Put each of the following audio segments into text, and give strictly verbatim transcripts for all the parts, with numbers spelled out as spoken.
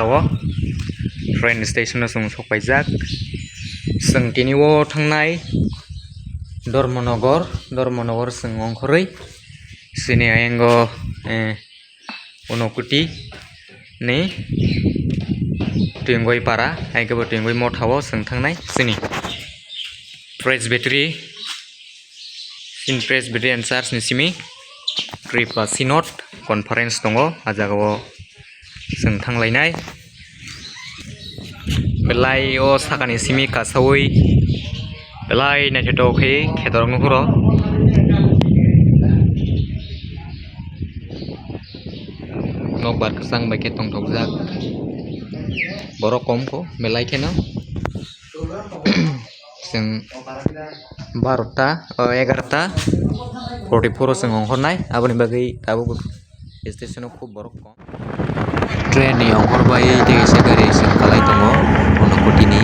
O train station o chwng sok paijak. Chwng tini o thangnai Dharmanagar, Dharmanagar chwng ongkhorwi chini ayango, eh, Unokoti ni Twingwi para, hai khe bo Twingwi motha o chwng thangnai chini Presbytery, chini Presbyterian Church ni simi Kripa Synod Conference tongo, a jaga o chwng thanglainai. Belai o sakani simi kasaui belai naithotok khe khetorok nukhoro. Nokbar kwchang bai khe tongthokjak. Borok kom kho belai kheno. Chwng barota, o, egarota forty four o chwng ongkhornai, aboni bagwi tabuk station o khub borok kom. Train ni ongkhor bai tei kaisa gari chwng kalai tongo, Unokoti ni.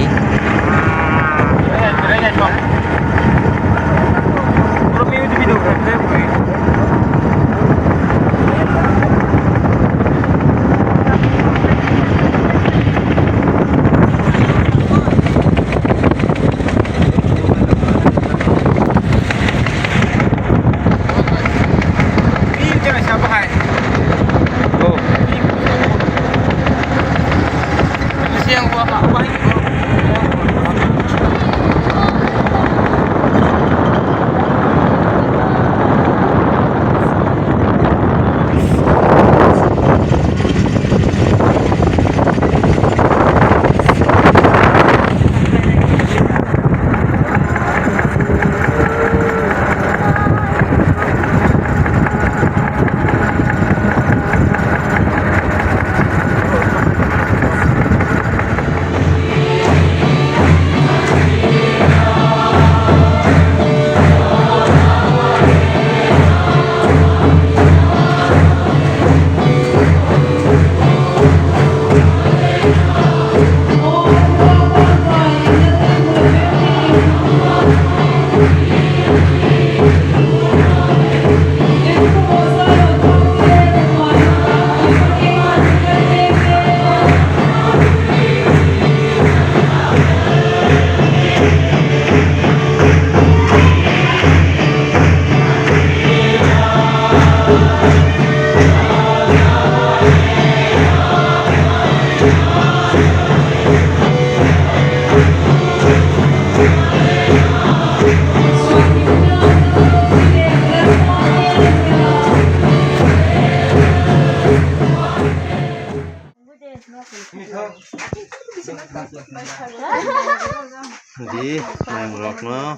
Di, naimrokno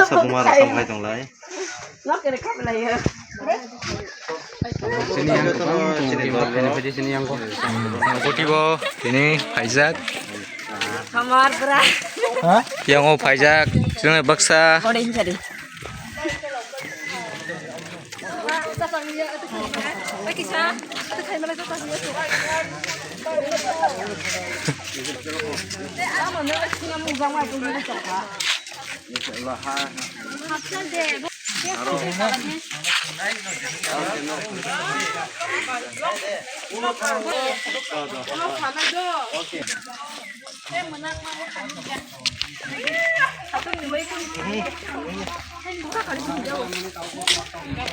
sabuma rok tongkhlai tonglai. Sini yang kau, sini yang kau. Boti bo, sini phaijak. Hamar bra. Yang o phaijak, sini baksa. Kode ini tadi.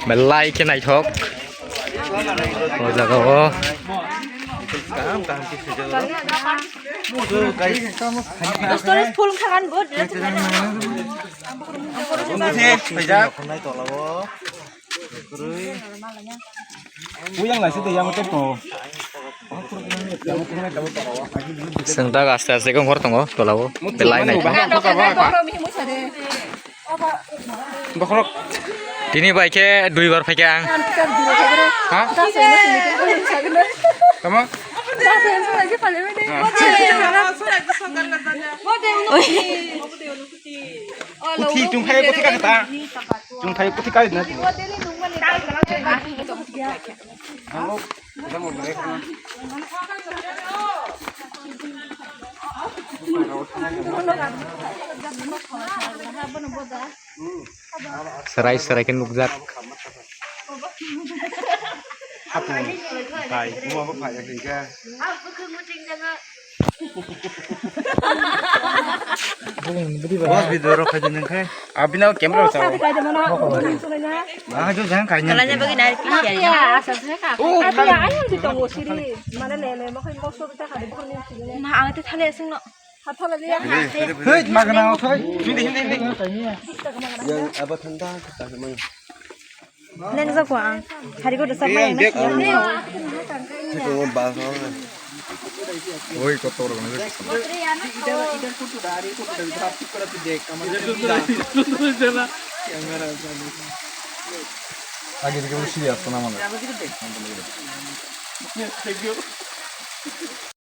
Belai khe naithok o jaga o. Storage full khagan bo. Buyang lai sidi yang tep ko. Sengtak aste aste kong hor tongo tolao. Belai nai. Bokhorok. Tini bai khe dui bar phaikha ang. Ha? Tamo? Puthi tungphai puthi ka kata. Tungphai puthi ka na. Serai serai khe nukjak. Hapu bai. Bos video rok khai nang khai. Abina camera rok sao. Ah, jo jang khai nang. Kalanya bagi nari pisi ya. Oh, ayam di tongo siri. Mana le le, makai mosok ta kali bukun ni sini. Ma, ang te thale sing no. Hathala dia. Hei, magana thoi. Hindi, hindi, hindi. Yang apa tanda kita semua. Neng sa ko ang. Hari ko dasa mai ang. Ito mo ba ho. Oi, kotor ko. Idhar idhar ko tu dari ko tu dari hap kora tu dekh. Age dikhe serious na mane. Thank you.